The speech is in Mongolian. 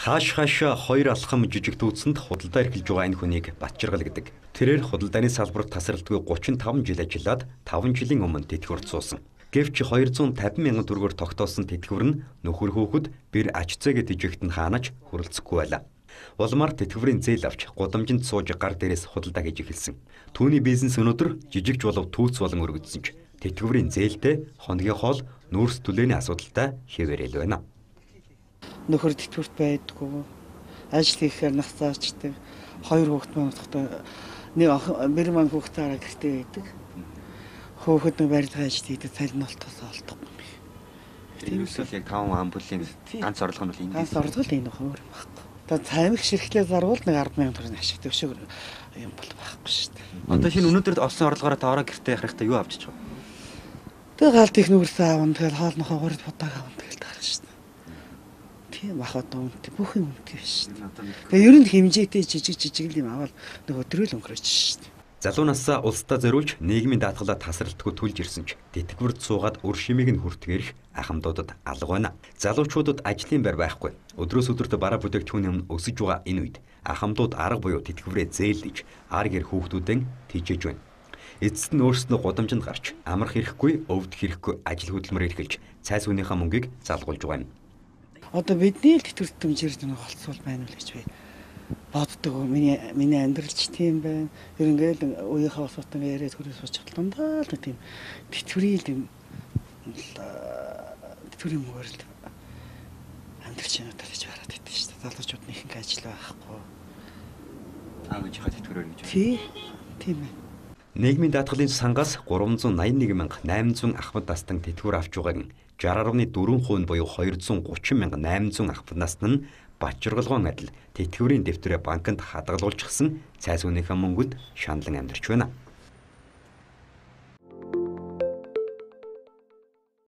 Хааш хаашаа хоёр алхам жижиг дүүцэнд худалдаа эрхэлж байгаа энэ хүнийг Батжаргал гэдэг. Тэрээр худалдааны салбарт тасралтгүй 35 жил ажиллаад 5 жилийн өмнө тэтгэврт суусан. Гэвч 250 мянган төгрөгөөр тогтоосон тэтгэвэр нь нөхөр хүүхэд бэр ач зээгээ тэжээгт нь хаанаач хүрэлцэхгүй байлаа. Улмаар тэтгэврийн зээл авч гудамжинд сууж гар дээрээс худалдаа хийж эхэлсэн. Түүний бизнес өнөөдөр жижигч болов түүц болон өргөдсөн ч тэтгэврийн зээлтэй хоногийн хоол нүүрс түлээний асуудалтай хэвээрэл байна. Нөхөр тэтгэврт байдгүй. Ажил хийхээр нас заачдаг. Хоёр хүүхэд маань утгатай нэг бэр маань хүүхдээрээ гэртээ байдаг. Хөөхөд нэг барилгын ажил хийдэг, цалин олтоос олдохгүй. Тэрнээс л яг 5 амбулын ганц орлого нь бол энэ. Ганц орлого л энэ өөр байхгүй. Одоо цаймаг ширхлээ зарвал нэг 10,000 төгрөг ашиг төвшөг юм бол байхгүй шүү дээ. Одоо шинэ өнөөдөр олсон орлогоороо та ороо гэртээ яхахтай юу авчиж байгаа? Тэгээ галт их нүрсээ авна, тэгэл хоол нохоо гурид будааг авна тэгэл таарна шүү дээ. Тийм ах одоо үнэтэй бүх юм үнэтэй биш шүү дээ. Тэгээ ер нь хэмжээтэй жижиг жижиг л юм аваад нэг өдрөө л өнгөрөөж шүү дээ. Залуу насаа улсдаа зориулж нийгмийн даатгалаа тасралтгүй төлж ирсэн ч тэтгэврт суугаад үр шимийг нь хүртгээрх ахмадуудад алга байна. Залуучуудад ажлын байр байхгүй. Өдрөөс өдөрт бараа бүтээгдэхүүн өмнө өсөж байгаа энэ үед ахмадууд арга буюу тэтгэврээ зээлдэж ар гэр хүүхдүүдэн тэжээж байна. Эцэст нь өөрсдөө гудамжинд гарч амрах хэрэггүй, өвдөх хэрэггүй ажил хөдөлмөр эрхэлж цай сүүнийхээ мөнгийг залгуулж байгаа юм. Одоо бидний л тэтгэврт дэмжиж нэг холцвол байна уу гэж би боддог. Миний амьдралч тийм байна. Ер ингээл үеийнхээ улсуудтай яриад хүрээ суучих дандаа л тийм тэтгэврийн тийм тэтгэврийн мөнгөөр л амьдрч байна гэж хараад байдаг шүү дээ. Залуучууд нь ихэнх ажил байхгүй. Аав ээжийнхээ тэтгэврээр гэж. Тий. Тийм ээ. Нийгмийн даатгалын сангаас 381,800 ахмад настан тэтгэвэр авч байгааг нь 60.4% буюу 230,800 ахмад настан нь Батжаргалгоон адил тэтгэврийн дэвтрээ банкнд хадгалуулчихсан цай сүүнийхээ мөнгөнд шаналан амьдарч байна.